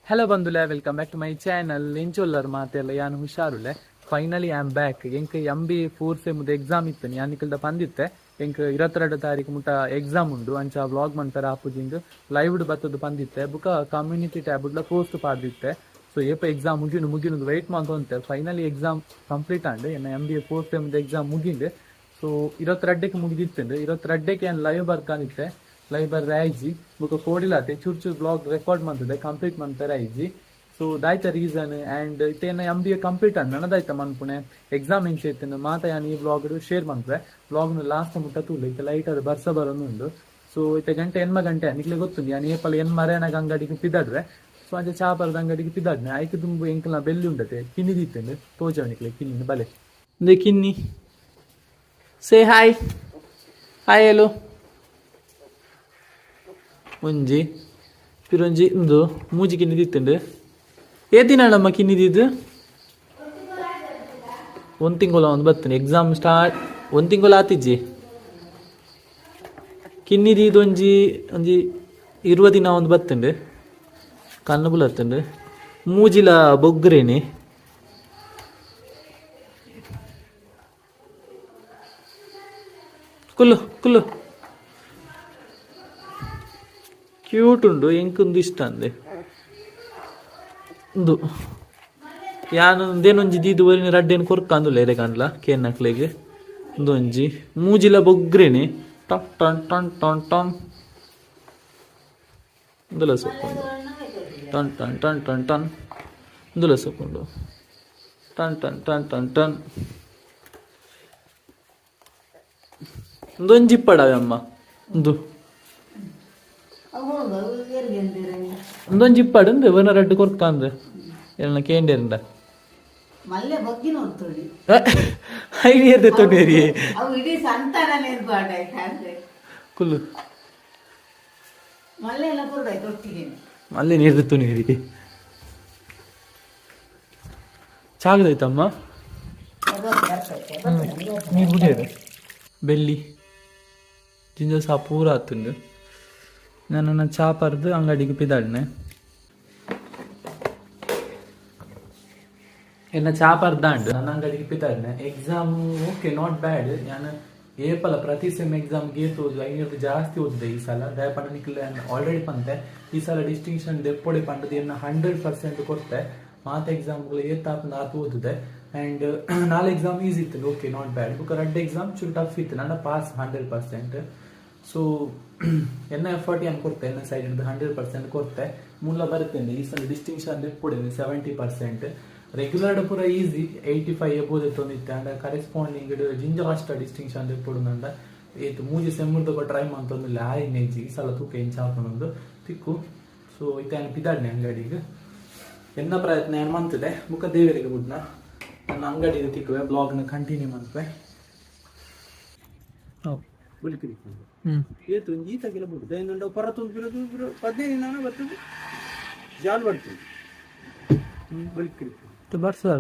Hello ಬಂದುಲೆ, welcome back to my channel. ಎಂಚೊಲ್ಲರ್ ಮಾತೆಲ್ಲ? ಯಾನ್ ಹುಷಾರುಲೆ. Finally I am back. ಎಂಕ್ ಎಂ ಬಿ ಎ ಫೋರ್ ಸೆಮ್ದು ಎಕ್ಸಾಮ್ ಇತ್ತು. ಯಾನ್ ನಿಕಲ್ದ ಪಂದಿತ್ತೆ, ಎಂಕ್ 22 ತಾರೀಕು ಮುಟ್ಟ ಎಕ್ಸಾಮ್ ಉಂಡು, ಅಂಚ ವ್ಲಾಗ್ ಮನ್ಪೆರ ಆಪುಜಿಂದ್ ಲೈವ್ ಬತ್ತದು ಪಂದಿತ್ತೆ. ಬುಕ ಕಮ್ಯುನಿಟಿ ಟ್ಯಾಬ್ ಪೋಸ್ಟ್ ಪಾಡ್ದಿತ್ತೆ. ಸೊ ಏಪ ಎಕ್ಸಾಮ್ ಮುಗಿನು ಮುಗಿನು ವೆಯ್ಟ್ ಮಂತೊಂತೆ. ಫೈನಲಿ ಎಕ್ಸಾಮ್ ಕಂಪ್ಲೀಟ್ ಆಂಡ್. ಎನ್ನ ಎಂ ಬಿ ಎ ಫೋರ್ತ್ ಸೆಮ್ದು ಎಕ್ಸಾಮ್ ಮುಗಿಂಡು. ಸೊ 22ಕ್ಕೆ ಮುಗಿದಿತ್ತು. 22ಕ್ಕೆ ಏನು ಲೈವ್ ಬರ್ಕಾನಿತ್ತೆ, ಲೈವ್ ಬರ್ರೆ ಆಯ್ಜಿ. ಬೊಕ ಕೋಡಿಲಾತೆ ಚೂರು ಚೂರು ವ್ಲಾಗ್ ರೆಕಾರ್ಡ್ ಮಂತದೆ, ಕಂಪ್ಲೀಟ್ ಮಂತಾರೆ ಆಯ್ಜಿ. ಸೊ ದಾಯ್ತ ರೀಸನ್ ಆ್ಯಂಡ್ ಇತ್ತೆ ಎಂ ಬಿ ಎ ಕಂಪ್ಲೀಟ್ ಆಂಡ್ ನನದಾಯ್ತ ಮನ್ಪುಣೆ, ಎಕ್ಸಾಮ್ ಎಂಚ ಇತ್ತು ಮಾತ ಯಾನ್ ಈ ವ್ಲಾಗ್ ಶೇರ್ ಮನ್ಪೆ. ವ್ಲಾಗ್ ಲಾಸ್ಟ್ ಮುಟ್ಟ ತೂಲೆ. ಇತ್ತೆ ಲೈಟ್ ಅದು ಬರ್ಸ ಬರೋನುಂಡು. ಸೊ ಇತ್ತೆ ಗಂಟೆ 8 ಗಂಟೆ. ನಿಕ್ಲೆ ಗೊತ್ತುಂಡು, ಯಾನ್ ಏಪಲ ಎನ್ಮರೆನಾಗ ಅಂಗಡಿಗೆ ಪಿದಾಡ್ವೆ. ಸೊ ಅಂಚೆ ಚಾ ಪರದ ಅಂಗಡಿಗೆ ಪಿದಾಡ್ನೆ. ಐಕ್ ದುಂಬು ಎಂಕಲ್ನ ಬೆಲ್ಲಿ ಉಂಡತೆ, ಕಿನ್ನಿ ದಿತ್ತುಂಡು. ತೋಜವ ನಿಕ್ಲೆ ಕಿನ್ನಿ ಬಲೆ. ಇಂದೆ ಕಿನ್ನಿ. Say hi, hi. ಹಲೋ. ಒಂಜಿ ಪಿರೊಂಜಿ ಇಂದು ಮೂಜಿ ಕಿನ್ನಿ ದಿತ್ತುಂಡು. ಏತಿನಾಳಮ್ಮ ಕಿನ್ನಿ ದಿದ್ದು? ಒಂದು ತಿಂಗಳ ಒಂದು ಬರ್ತೇನೆ. ಎಕ್ಸಾಮ್ ಸ್ಟಾರ್ಟ್ ಒಂದು ತಿಂಗಳು ಆತಿಜ್ಜಿ. ಕಿನ್ನಿ ದೀದ್ ಒಂಜಿ ಒಂಜಿ 20 ದಿನ ಒಂದು ಬತ್ತುಂಡು. ಕಣ್ಣು ಬುಲತ್ತುಂಡು. ಮೂಜಿಲ ಬೊಗ್ರೇನೆ. ಕುಲ್ಲು ಕುಲ್ಲು. ಕ್ಯೂಟ್ ಉಂಡು. ಎಂಕೊಂದು ಇಷ್ಟ ಅಂದೆ ಉಂದು. ಯಾನ್ ಉಂದೇನೊಂಜಿ ದೀದ್ ಒರಿನ ರಡ್ಡೇನು ಕೊರ್ಕಂದುಲ್ಲ ಎರೆ ಕಾಣ್ಲ ಕೇನ್ನಕ್ಲೆಗ್. ಉಂದೊಂಜಿ ಮೂಜಿಲ ಬೊಗ್ರೇನೆ. ಟಕ್ ಟನ್ ಟನ್ ಟನ್ ಟನ್. ಉಂದುಲ ಸೊಪ್ಪುಂಡು. ಟನ್ ಟನ್ ಟನ್ ಟನ್ ಟನ್. ಉಂದುಲ ಸೊಪ್ಪುಂಡು. ಟನ್ ಟನ್ ಟನ್ ಟನ್ ಟನ್. ಉಂದೊಂಜಿ ಇಪ್ಪಡವೆ ಅಮ್ಮ. ಉಂದು ಉಂದೊಂಜಿ ಇಪ್ಪಡು. ಉಂದು ಒನ ರಡ್ಡ್ ಕೊರ್ಕಂದು ಎನ್ನ ಕೇಂಡೇರಂಡ. ಮಲ್ಲೆ ಬಗ್ಗಿ ನೋಡ್ತೋಡಿ. ಐನಿಯರ್ದೆ ತೊಡೇರಿ. ಅವು ಇಡೀ ಸಂತಾನ ನೆನ್ಪಾಟ ಆಯ್ತಾ? ಕುಲ್ಲು. ಮಲ್ಲೆ ಎಲ್ಲ ಕೊರಡಾಯ್ತು ಒಟ್ಟಿಗೆ. ಅಲ್ಲೇ ನೀರು ತುನಿರಿ ಚಾಗದೈತಮ್ಮ. ನೀರು ಕುಡಿಯೋದು. ಬೆಳ್ಳಿ ಜಿಂಜ ಸಾ ಪೂರ ಆತುಂಡು. ನನ್ನ ಚಾ ಪರ್ದು ಅಂಗಡಿಗೆ ಪಿದಾಡ್ನೆ. ಎನ್ನ ಚಾ ಪರ್ದಾಂಡ್, ನನ್ನ ಅಂಗಡಿಗೆ ಪಿದಾಡ್ನೆ. Exam okay, not bad. ನಾನು ಏಪಲ ಪ್ರತಿ ಸೆಮ್ ಎಕ್ಸಾಮ್ ಗೇತ್ ಓದು, ಐನೂರು ಜಾಸ್ತಿ ಓದಿದೆ ಈ ಸಲ. ದಯಪಂಡ ನಿಕ್ಲೆ ಆಲ್ರೆಡಿ ಪಂತೆ, ಈ ಸಲ ಡಿಸ್ಟಿಂಕ್ಷನ್ ದೆಪ್ಪೊಡೆ ಪಂಡದು ಎನ್ನ 100% ಕೊರ್ತೆ. ಮಾತ ಎಕ್ಸಾಮ್ಗಳು ಏತ್ ಆತು ಓದಿದೆ. ಆ್ಯಂಡ್ ನಾಲ್ ಎಕ್ಸಾಮ್ ಈಸಿ ಇತ್ತು, ಓಕೆ, not bad. ಬುಕ್ಕ ರಡ್ಡ್ ಎಕ್ಸಾಮ್ ಚೂರು ಟಫ್ ಇತ್ತು. ನನ್ನ ಪಾಸ್ 100%. ಸೊ ಎನ್ನ ಎಫರ್ಟ್ ಏನು ಕೊಡ್ತೆ, ಎನ್ನ ಸೈಡ್ 100% ಕೊರ್ತೆ. ಮೂಲ ಬರ್ತೇನೆ. ಈ ಸಲ ಡಿಸ್ಟಿಂಕ್ಷನ್ ದೆಪ್ಪೊಡೆ 70%. ರೆಗ್ಯುಲರ್ ಪೂರ ಈಸಿ, 85 ಎಬೋದ್ ಎತ್ತೊಂದಿತ್ತೆ. ಅಂಡ ಕರೆಸ್ಪಾಂಡಿಂಗ್ ಜಿಂಜ ಕಷ್ಟ ಡಿಸ್ಟಿಂಕ್ಷನ್ ದೆಪ್ಪೊಡು. ಏತ್ ಮೂಜಿ ಸೆಮ್ಮುರ್ದ ಟ್ರೈ ಮಂತೊಂದಿಲ್ಲ ಆಯ್ನೇಜಿ. ಈ ಸಲ ತೂಕ ಎಂಚ ಆಪುಂಡು ತಿಕ್ಕು. ಸೊ ಇತ್ತೆ ಯಾನ್ ಪಿದಾಡ್ನೆ ಅಂಗಡಿಗೆ. ಎನ್ನ ಪ್ರಯತ್ನ ಏನು ಮಂತಿದೆ, ಬುಕ್ಕ ದೇವರಿಗೆ ಬುಡ್ನ. ನನ್ನ ಅಂಗಡಿ ತಿಕ್ಕುವೆ, ಬ್ಲಾಗ್ನ ಕಂಟಿನ್ಯೂ ಮಂತ್ವೆ. ಹ್ಮ್. ಏತು ಒಂಜಿ ಈತಗೆಲ್ಲ ಬುಡು ದಯನುಂಡ ಪರತೊಂದು ಪಿರ 15 ದಿನ ಬರ್ತದೆ, ಜಾಲ್ ಬರ್ತದೆ ಬಳಿಕಿರಿ. ಬರ್ಸದ.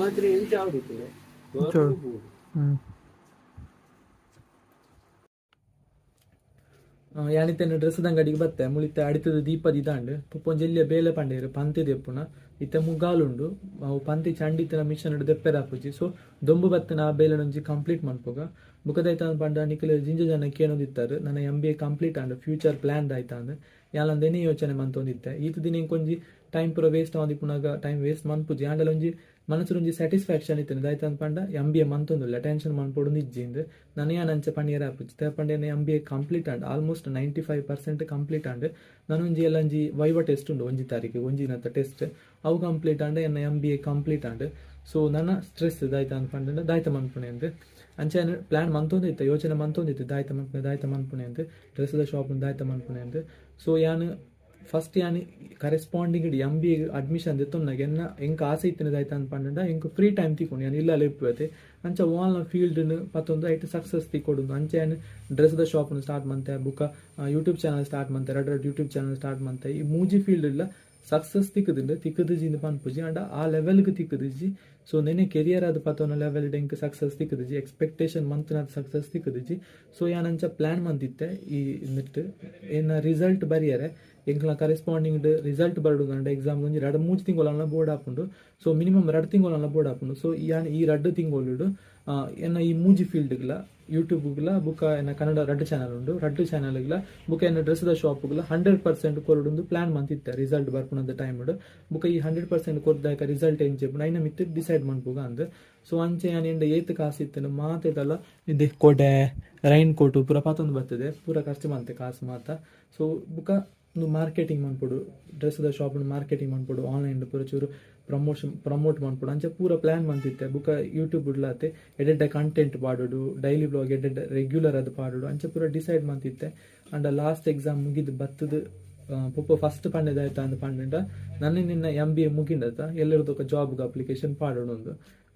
ಮಾತ್ರ ಎಂಚ ಆವಡಿತ್ತು. ಹ್ಮ್. ಯಾನಿತೆನ್ ಡ್ರೆಸ್ ಅಂಗಡಿಗೆ ಬತ್ತೆ. ಮುಳಿತೆ ಅಡಿತದ ದೀಪದ ಇದಾಂಡ್ ಪೊಂಜೆಲ್ಲಿಯ ಬೇಲೆ ಪಂಡೇರು ಪಂತಿ ದೆಪ್ಪುನ. ಇತ್ತೆ ಮುಗಾಲುಂಡು. ಅವು ಪಂತಿ ಚಂಡಿತನ ಮಿಷನ್ ದೆಪ್ಪೆರ ಆಪುಜಿ. ಸೊ ದೊಂಬು ಬತ್ತಿನ ಆ ಬೇಲೆನೊಂಜಿ ಕಂಪ್ಲೀಟ್ ಮನ್ಪುಗ. ಬುಕದೈತ ಪಂಡ ನಿಕುಲು ಜಿಂಜ ಜನ ಕೇನೊಂದಿತ್ತಾರೆ, ನನ್ನ M B A complete and future plan ದಾಯ್ತ ಅಂದ್. ಯಾಲಂದೇನೆ ಯೋಚನೆ ಮಂತೊಂದಿತ್ತೆ. ಈತ ದಿನ ಇಂಕೊಂಜಿ ಟೈಮ್ ಪೂರ ವೇಸ್ಟ್ ಆವೊಂದಿಪ್ಪುನಗ ಟೈಮ್ ವೇಸ್ಟ್ ಮನ್ಪುಜಿ. ಆಂಡಲ ಒಂಜಿ ಮನಸ್ಸುಂಜಿ ಸ್ಯಾಟಿಸ್ಫ್ಯಾಕ್ಷನ್ ಇತ್ತು. ದಾಯ್ತ ಪಂಡ ಎಂ ಬಿ ಎ ಮಂತೊಂದುಲ್ಲ, ಟೆನ್ಷನ್ ಮನ್ಪೊಡು ಇಜ್ಜಿಂದ್. ನನ ಯಾನ್ ಅಂಚ ಪಣಿಯರ ಆಪುಜಿ. ಪಂಡ M B A complete and almost 95% complete and. ನನೊಂಜಿ ಎಲ್ಲಂಜಿ ವೈವಾ ಟೆಸ್ಟ್ ಉಂಡು 1 ತಾರೀಕು, ಒಂಜಿನತ್ತ ಟೆಸ್ಟ್. ಅವು ಕಂಪ್ಲೀಟ್ ಆಂಡ್ ಎನ್ನ M B A complete and. So ನನ್ನ ಸ್ಟ್ರೆಸ್ ದಾಯ್ತ ಅಂದ್ ಪಂಡ ದಾಯ್ತ ಮನ್ಪುಣೆ ಅಂದ್. ಅಂಚ ಪ್ಲಾನ್ ಮಂತೊಂದಿತ್ತು, ಯೋಚನೆ ಮಂತೊಂದಿತ್ತು, ದಾಯ್ತ ಮನ್ಪುಣೆ, ದಾಯ್ತ ಮನ್ಪುಣೆ ಅಂದ್, ಡ್ರೆಸ್ದ ಶಾಪ್ ದಾಯ್ತ ಮನ್ಪುಣೆ ಅಂದ್. ಸೊ ಯಾನ್ ಫಸ್ಟ್ ಯಾನ್ ಕರೆಸ್ಪಾಂಡಿಂಗ್ ಎಂ ಬಿ ಎ admission ದೆತ್ತೊನ್ನಾಗ ಎನ್ನ ಎಂಕ್ ಆಸೆ ಇತ್ತಿನ ದಾಯ್ತ ಅಂದ್ ಪಂಡ ಎಂಕ್ ಫ್ರೀ ಟೈಮ್ ತಿಕ್ಕೊಂಡು ಯಾನ್ ಇಲ್ಲ ಇಪ್ಪುವೆ. ಅಂಚ ಓಲ್ನ ಫೀಲ್ಡ್ ಪತ್ತೊಂದು ಐಟ್ ಸಕ್ಸಸ್ ತಿಕ್ಕೊಡು. ಅಂಚ ಯಾನ್ ಡ್ರೆಸ್ದ ಶಾಪ್ ಸ್ಟಾರ್ಟ್ ಮಂತೆ. ಬುಕ್ಕ ಯೂಟ್ಯೂಬ್ ಚಾನಲ್ ಸ್ಟಾರ್ಟ್ ಮಂತೆ. ರಡ್ಡ್ ರಡ್ಡ್ ಯೂಟ್ಯೂಬ್ ಚಾನಲ್ ಸ್ಟಾರ್ಟ್ ಮಂತೆ. ಈ ಮೂಜಿ ಫೀಲ್ಡ್ ಇಲ್ಲ ಸಕ್ಸಸ್ ತಿಕ್ಕುದುಂಡು ತಿಕ್ಕುದಿಜಿ ಇಂದು ಪನ್ಪುಜಿ ಆಂಡ ಆ ಲೆವೆಲ್ಗೆ ತಿಕ್ಕುದಿಜಿ. ಸೊ ನೆನೆ ಕೆರಿಯರ್ ಆದ್ ಪತೋನ ಲೆವೆಲ್ ಎಂಕ್ ಸಕ್ಸಸ್ ತಿಕ್ಕುದಿಜಿ, ಎಕ್ಸ್ಪೆಕ್ಟೇಷನ್ ಮಂತ್ನಾದ ಸಕ್ಸಸ್ ತಿಕ್ಕುದಿಜಿ. ಸೊ ಯಾನ್ ಅಂಚ ಪ್ಲಾನ್ ಮಂತಿತ್ತೆ ಈ ನೆಟ್ ಎನ್ನ ರಿಸಲ್ಟ್ ಬರಿಯರೆ ಎಂಕ್ಲ ಕರೆಸ್ಪಾಂಡಿಂಗ್ ರಿಸಲ್ಟ್ ಬರಡುಂಡ ಎಕ್ಸಾಮ್ ಒಂಜಿ 2-3 ತಿಂಗೊಳನ್ನ ಬೋರ್ಡ್ ಆಪುಂಡು. ಸೊ ಮಿನಿಮಮ್ 2 ತಿಂಗೊಳನ್ನ ಬೋರ್ಡ್ ಆಪುಂಡು. ಸೊ ಯಾನ್ ಈ 2 ತಿಂಗೊಳುಡು ಎನ್ನ ಈ ಮೂಜಿ ಫೀಲ್ಡ್ಗ್ಲ ಯೂಟ್ಯೂಬ್ಗ್ಲ ಬುಕ್ಕ ಎನ್ನ ಕನ್ನಡ 2 ಚಾನಲ್ ಉಂಡು, 2 ಚಾನಲ್ಗ್ಲ ಬುಕ್ಕ ಎನ್ನ ಡ್ರೆಸ್ದ ಶಾಪ್ಗ್ಲ 100% ಕೊರಡುಂದು ಪ್ಲಾನ್ ಮಂತಿತ್ತೆ ರಿಸಲ್ಟ್ ಬರ್ಪುನದ ಟೈಮ್ ಬುಕ್ಕ ಈ 100% ಕೊರ್ದಾಕ ರಿಸಲ್ಟ್ ಎಂಚೆ ಐನ ಮಿತ್ತು ಡಿಸೈಡ್ ಮನ್ಪುಗ ಅಂದ್. ಸೊ ಅಂಚೆ ಯಾನ್ ಎಂಡ ಏತ್ ಕಾಸು ಇತ್ತನು ಮಾತೆದಲ್ಲ ಇದೆ ಕೊಡೆ ರೈನ್ ಕೋಟು ಪೂರ ಪತೊಂದು ಬರ್ತದೆ, ಪೂರ ಖರ್ಚು ಮಂತೆ ಕಾಸು ಮಾತ. ಸೊ ಬುಕ್ಕ ಒಂದು ಮಾರ್ಕೆಟಿಂಗ್ ಮನ್ಪೊಡು, ಡ್ರೆಸ್ದ ಶಾಪ್ ಮಾರ್ಕೆಟಿಂಗ್ ಮನ್ಪೊಡು, ಆನ್ಲೈನ್ ಪೂರ ಚೂರು ಪ್ರಮೋಟ್ ಮನ್ಪೊಡು ಅಂಚೆ ಪೂರ ಪ್ಲಾನ್ ಮಂತಿತ್ತೆ. ಬುಕ್ಕ ಯೂಟ್ಯೂಬ್ ಬುಡ್ಲಾತೆ ಎಡೆಡ್ಡ ಕಂಟೆಂಟ್ ಪಾಡೋಡು, ಡೈಲಿ ಬ್ಲಾಗ್ ಎಡೆಡ್ಡ ರೆಗ್ಯುಲರ್ ಅದು ಪಾಡೋಡು ಅಂಚೆ ಪೂರ ಡಿಸೈಡ್ ಮಂತಿತ್ತೆ. ಅಂಡ ಲಾಸ್ಟ್ ಎಕ್ಸಾಮ್ ಮುಗಿದು ಬತ್ತದು ಪೊಪ್ಪ ಫಸ್ಟ್ ಪಂಡೆದಾಯ್ತ ಅಂದ್ ಪಂಡೆಂಡ ನನ್ನ ನಿನ್ನ MBA ಮುಗಿಂಡತ ಎಲ್ಲರದೊಕ್ಕ ಜಾಬ್ಗೆ ಅಪ್ಲಿಕೇಶನ್ ಪಾಡೋಡು ಒಂದು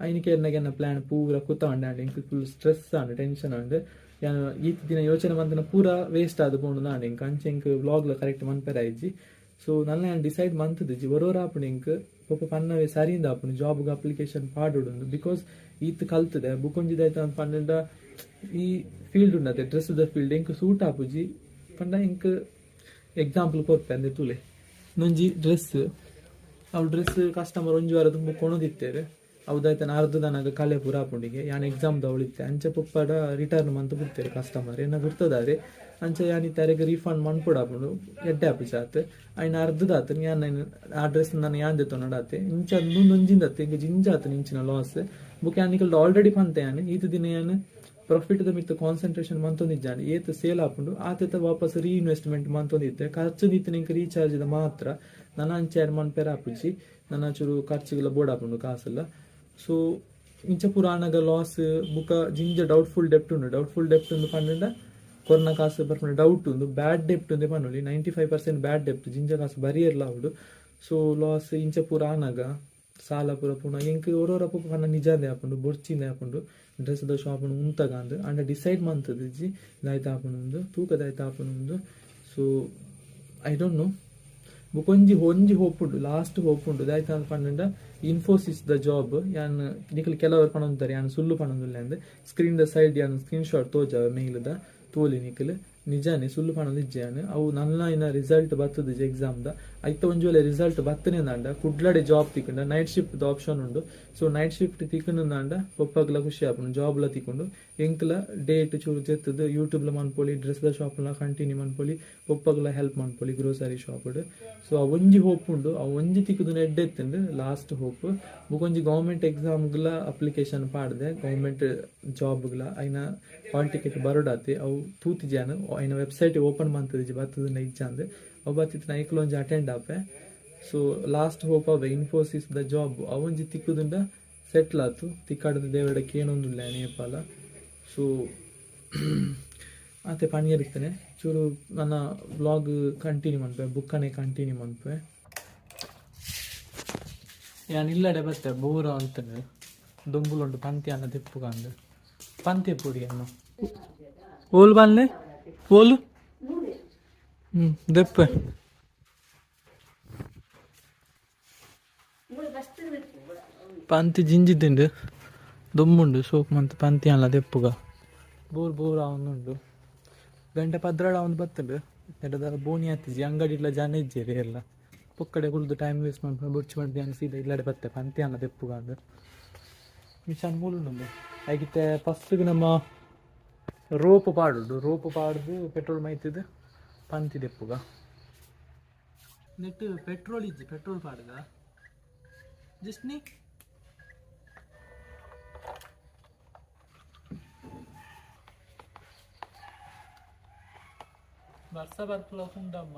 ಐನಿಕೆ ಎನ್ನ ಪ್ಲಾನ್ ಪೂರ ಕುತ್ತಾಂಡೆ ಅಂಡ್ ಇಂಕ್ ಫುಲ್ ಸ್ಟ್ರೆಸ್ ಆಂಡ್ ಟೆನ್ಷನ್ ಆಂಡ್ ಯಾನ್ ಈತ್ ದಿನ ಯೋಚನೆ ಮಂತನ ಪೂರ ವೇಸ್ಟ್ ಆದ್ ಪೋಂಡು ನಾಂಡ್ ಇಂಕ್ ಅಂಚೆ ಇಂಕ್ ವ್ಲಾಗ್ಲ ಕರೆಕ್ಟ್ ಮನ್ಪೆರ ಆಯ್ಜಿ. ಸೊ ನನ್ನ ಯಾನ್ ಡಿಸೈಡ್ ಮಂತದಿಜಿ ಒರೋರ ಆಪುಂಡು ಇಂಕ್ ಪೊಪ್ಪ ಪನ್ನವೇ ಸರಿಯಿಂದ ಆಪುಂಡು ಜಾಬ್ಗೆ ಅಪ್ಲಿಕೇಶನ್ ಪಾಡೋಡು because ಈತ್ ಕಲ್ತದೆ ಬುಕೊಂಜಿದಾಯ್ತ ಅಂದ್ ಪಂಡೆಂಡ ಈ ಫೀಲ್ಡ್ ಉಂಡತೆ ಡ್ರೆಸ್ ದ ಫೀಲ್ಡ್ ಇಂಕ್ ಸೂಟ್ ಆಪುಜಿ ಪಂಡ ಇಂಕ್ ಎಕ್ಸಾಂಪಲ್ ಕೊರ್ಪೆ ಅಂದೆ ತುಲೆ ನೊಂಜಿ ಡ್ರೆಸ್ ಅವು ಡ್ರೆಸ್ ಕಸ್ಟಮರ್ ಒಂಜಿ ವಾರ ತುಂಬ ಕೊಣದಿತ್ತೇವೆ ಅವುದಾಯ್ತನ ಅರ್ಧದನಾಗ ಕಲೆ ಪೂರ ಆಪುಂಡಿಗೆ ಯಾನ್ ಎಕ್ಸಾಮ್ ದವಳಿತ್ತೆ ಅಂಚೆ ಪೊಪ್ಪಡ ರಿಟರ್ನ್ ಮಂತ್ ಬಿಡ್ತೇವೆ ಕಸ್ಟಮರ್ ಎನ್ನ ಗುರ್ತದಾರೆ ಅಂಚೆ ಯಾನ್ ಇತ್ತೆ ರೀಫಂಡ್ ಮನ್ಪೊಡು ಆಪುಂಡು ಎಡ್ಡೆ ಆಪುಜಿ ಆತ್ ಐನ ಅರ್ಧದಾತು ಯಾನ್ ಆ ಡ್ರೆಸ್ ನಾನು ಯಾನ್ ದೆತ್ತೊನಡಾತೆ ಇಂಚ ಒಂಜಿಂದತ್ತೆ ಇಂಕ ಜಿಂಜ ಆತು ಇಂಚಿನ ಲಾಸ್ ಬುಕ್ ಯಾನ್ ನಿಕಲ್ದ ಆಲ್ರೆಡಿ ಪಂತೆ ಯಾನ್ ಈತ ದಿನ ಯಾನ್ ಪ್ರಾಫಿಟ್ ದ ಮಿತ್ತ ಕಾನ್ಸಂಟ್ರೇಷನ್ ಮಂತೊಂದಿಜ್ಜಾನೆ ಏತ್ ಸೇಲ್ ಆಪುಂಡು ಆತೆತ ವಾಪಸ್ ರೀಇನ್ವೆಸ್ಟ್ಮೆಂಟ್ ಮಂತೊಂದಿತ್ತೆ ಖರ್ಚು ದಿತ್ತು ನಿಂಕ್ ರೀಚಾರ್ಜ್ ದ ಮಾತ್ರ ನನ ಅಂಚೆ ಯಾನ್ ಮನ್ಪೆರ ಆಪುಜಿ ನನ ಚೂರು ಖರ್ಚುಗೆಲ್ಲ ಬೋರ್ಡ್ ಆಪುಂಡು ಕಾಸೆಲ್ಲ. ಸೊ ಇಂಚ ಪೂರ ಆನಗ ಲಾಸ್ ಬುಕ ಜಿಂಜ ಡೌಟ್ಫುಲ್ ಡೆಪ್ಟ್ ಉಂಡು, ಡೌಟ್ಫುಲ್ ಡೆಪ್ಟ್ ಉಂಡು ಪಂಡ ಕೊರ್ನ ಕಾಸು ಬರ್ಪುಂಡು ಡೌಟ್ ಉಂಡು ಬ್ಯಾಡ್ ಡೆಪ್ಟ್ ಉಂದೆ ಪನೊಲಿ 95% ಬ್ಯಾಡ್ ಡೆಪ್ಟ್ ಜಿಂಜ ಕಾಸು ಬರಿಯರ್ಲ ಆವಡು. ಸೊ ಲಾಸ್ ಇಂಚ ಪೂರ ಆನಗ ಸಾಲ ಪೂರ ಪೂನ ಎಂಕ್ ಒರೋರ ಪನ್ನ ನಿಜಾಂದೆ ಆಪುಂಡು ಬೊರ್ಚಿಂದೆ ಆಪುಂಡು ಡ್ರೆಸ್ ದ ಶಾಪ್ ಉಂತಗ ಅಂದ್ ಅಂಡ ಡಿಸೈಡ್ ಮಂತದಿಜ್ಜಿ ದಾಯ್ತ ಆಪುಂಡು ತೂಕ ದಾಯ್ತ ಆಪುಂಡು. ಸೊ I don't know ಬುಕೊಂಜಿ ಒಂಜಿ ಹೋಪ್ ಉಂಡು ಲಾಸ್ಟ್ ಹೋಪ್ ಉಂಡು ದಾಯ್ತ ಅಂದ್ ಪಂಡ ಇನ್ಫೋಸಿಸ್ the job ಯಾನ್ ನಿಕಲ್ ಕೆಲವರು ಪನೊಂತಾರೆ ಯಾನ್ ಸುಳ್ಳು ಪನೊಂದುಲ್ಲೆ ಅಂದ್ ಸ್ಕ್ರೀನ್ the side ಯಾನ್ ಸ್ಕ್ರೀನ್ ಶಾಟ್ ತೋಜಾವೆ ಮೇಲ್ದ ತೋಲಿ ನಿಕಲ್ ನಿಜಾನೆ ಸುಳ್ಳು ಪನೊಂದಿಜ್ಜಿ ಯಾನ್ ಅವು ನನ್ನ ಇನ್ನ ರಿಸಲ್ಟ್ ಬತ್ತದಿಜ್ಜಿ ಎಕ್ಸಾಮ್ ದ ಐತ ಒಂಜಿ ವೇಳೆ ರಿಸಲ್ಟ್ ಬತ್ತನೆ ಅಂಡ ಕುಡ್ಲಡೆ ಜಾಬ್ ತಿಕ್ಕಂಡ ನೈಟ್ ಶಿಫ್ಟ್ the option ಉಂಡು. ಸೊ ನೈಟ್ ಶಿಫ್ಟ್ ತಿಕ್ಕಂಡ ಪೊಪ್ಪಗ್ಲ ಖುಷಿ ಆಪುಂಡು ಜಾಬ್ ಲ ತಿಕ್ಕೊಂಡು ಎಂಕ್ಲ ಡೇಟ್ ಚೂರು ಜೆತ್ತದು ಯೂಟ್ಯೂಬ್ ಲ ಮನ್ಪೊಲಿ ಡ್ರೆಸ್ ದ ಶಾಪ್ ಲ ಕಂಟಿನ್ಯೂ ಮನ್ಪೊಲಿ ಪೊಪ್ಪಗ್ಲ ಹೆಲ್ಪ್ ಮನ್ಪೊಲಿ ಗ್ರೋಸರಿ ಶಾಪ್. ಸೊ ಆ ಒಂಜಿ ಹೋಪ್ ಉಂಡು ಆ ಒಂಜಿ ತಿಕ್ಕುದು ಎಡ್ಡೆ ಲಾಸ್ಟ್ ಹೋಪ್ ಬುಕೊಂಜಿ ಗವರ್ಮೆಂಟ್ ಎಕ್ಸಾಮ್ ಗ್ಲ ಅಪ್ಲಿಕೇಶನ್ ಪಾಡ್ದೆ ಗವರ್ಮೆಂಟ್ ಜಾಬ್ ಗ್ಲ ಐನ ಹಾಲ್ ಟಿಕೆಟ್ ಬರೋಡಾತೆ ಅವು ತೂತಿಜಾನು ಐನ ವೆಬ್ಸೈಟ್ ಓಪನ್ ಮಂತದಿಜ್ಜಿ ಬತ್ತದ ಇಜ್ಜಾಂದ್ ಅವು ಬತ್ತಿತ್ತು ಐಕ್ಲ ಒಂಜಿ ಅಟೆಂಡ್ ಆಪೆ. ಸೊ ಲಾಸ್ಟ್ ಹೋಪ್ ಅವೆ ಇನ್ಫೋಸಿಸ್ the job ಅವೊಂಜಿ ತಿಕ್ಕುದುಂಡ ಸೆಟ್ಲ್ ಆತು ತಿಕ್ಕಾಡದ ದೇವರಕ್ಕೆ ಏನೊಂದುಲ್ಲ ನೇಪಾಲ. ಸೊ ಆತೆ ಪಣಿಯರಿತ್ತನೆ ಚೂರು ನನ್ನ ವ್ಲಾಗ್ ಕಂಟಿನ್ಯೂ ಮನ್ಪೆ ಬುಕ್ಕನೆ ಕಂಟಿನ್ಯೂ ಮನ್ಪೆ ಯಾನ್ ಇಲ್ಲಡೆ ಬತ್ತೆ ಬೋರ ಅಂತಾನೆ ದೊಂಬುಲುಂಡು ಪಂತಿ ಅನ್ನ ತೆಪ್ಪುಗಂದು ಪಂತಿ ಪುಡಿ ಅನ್ನ ಓಲ್ ಬನ್ಲೆ ಓಲು ದೆಪ್ಪೆ ಪಂತಿ ಜಿಂಜಿದ್ದುಂಡು ದೊಂಬುಂಡು ಸೋಕು ಮಂತ್ ಪಂತಿ ಅಲ್ಲ ದೆಪ್ಪುಗ ಬೋರ್ ಬೋರ್ ಆವೊಂದುಂಡು ಗಂಟೆ ಪದ್ರಾಡ್ ಆವೊಂದು ಬತ್ತುಂಡು ನೆಟದ ಬೋನಿ ಆತಿಜಿ ಅಂಗಡಿ ಇಡ್ಲ ಜನ ಇಜ್ಜೆರ್ ಎಲ್ಲ ಪೊಕ್ಕಡೆ ಕುಲ್ದು ಟೈಮ್ ವೇಸ್ಟ್ ಮನ್ಪುನ ಬೊರ್ಚಿ ಮನ್ಪಿ ಅನ್ನ ಸೀದಾ ಇಲ್ಲಡೆ ಬತ್ತೆ ಪಂತಿ ಅನ್ನ ದೆಪ್ಪುಗ ಅಂದ್ ಮಿಷನ್ ಮೂಲುಂಡು ಐಕಿತ್ತೆ ಫಸ್ಟ್ಗೆ ನಮ್ಮ ರೋಪ್ ಪಾಡುಂಡು ರೋಪ್ ಪಾಡ್ದು ಪೆಟ್ರೋಲ್ ಮೈತಿದ್ದು ಪಂತಿ ದೆಪ್ಪುಗ ನೆಟ್ ಪೆಟ್ರೋಲ್ ಇಜ್ಜಿ ಪೆಟ್ರೋಲ್ ಪಾಡುಗ ಜಿಸ್ನಿ ಬರ್ಸ ಬರ್ಪುಲ ಉಂಡಮ್ಮ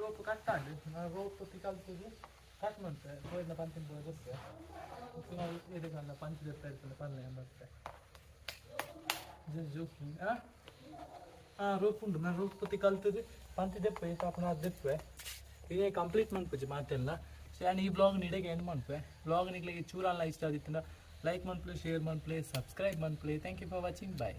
ರೋಪ್ ಕಟ್ ಆಂಡ್. ನಾನು ರೋಪ್ ತಿಕಲ್ತದು ಕಟ್ ಮನ್ಪೆ ಪೋಯಿನ ಪಂತಿನ ಪೋಯಿ ಗೊತ್ತೆ ನಾವು ಎದಕ್ಕಲ್ಲ ಪಂಚ ದೆಪ್ಪ ಇರ್ತದೆ ಪಲ್ಲೆ ಬರ್ತೆ. Just joking. ಆ ಹಾಂ, ರೋಪ್ ಉಂಡು. ನಾನು ರೋಪ್ ತಿಕಲ್ತದು ಪಂತಿ ದೆಪ್ಪೆ ಅಪನ ಅದು ದೆಪ್ಪೆ. ಇದೇ ಕಂಪ್ಲೀಟ್ ಮನ್ಪುಜಿ ಮಾತೆಲ್ಲ. ಸೊ ಆ್ಯಂಡ್ ಈ ಬ್ಲಾಗ್ ಇಡೆಗೆ ಎಂಡ್ ಮನ್ಪೆ. ಬ್ಲಾಗ್ ನಿಕ್ಲೆಗೆ ಚೂರಲ್ಲ ಇಷ್ಟ ಆದಿತ್ತಂಡ ಲೈಕ್ ಮನ್ಪುಲೆ, ಶೇರ್ ಮನ್ಪುಲೆ, ಸಬ್ಸ್ಕ್ರೈಬ್ ಮನ್ಪುಲೆ. Thank you for watching. Bye.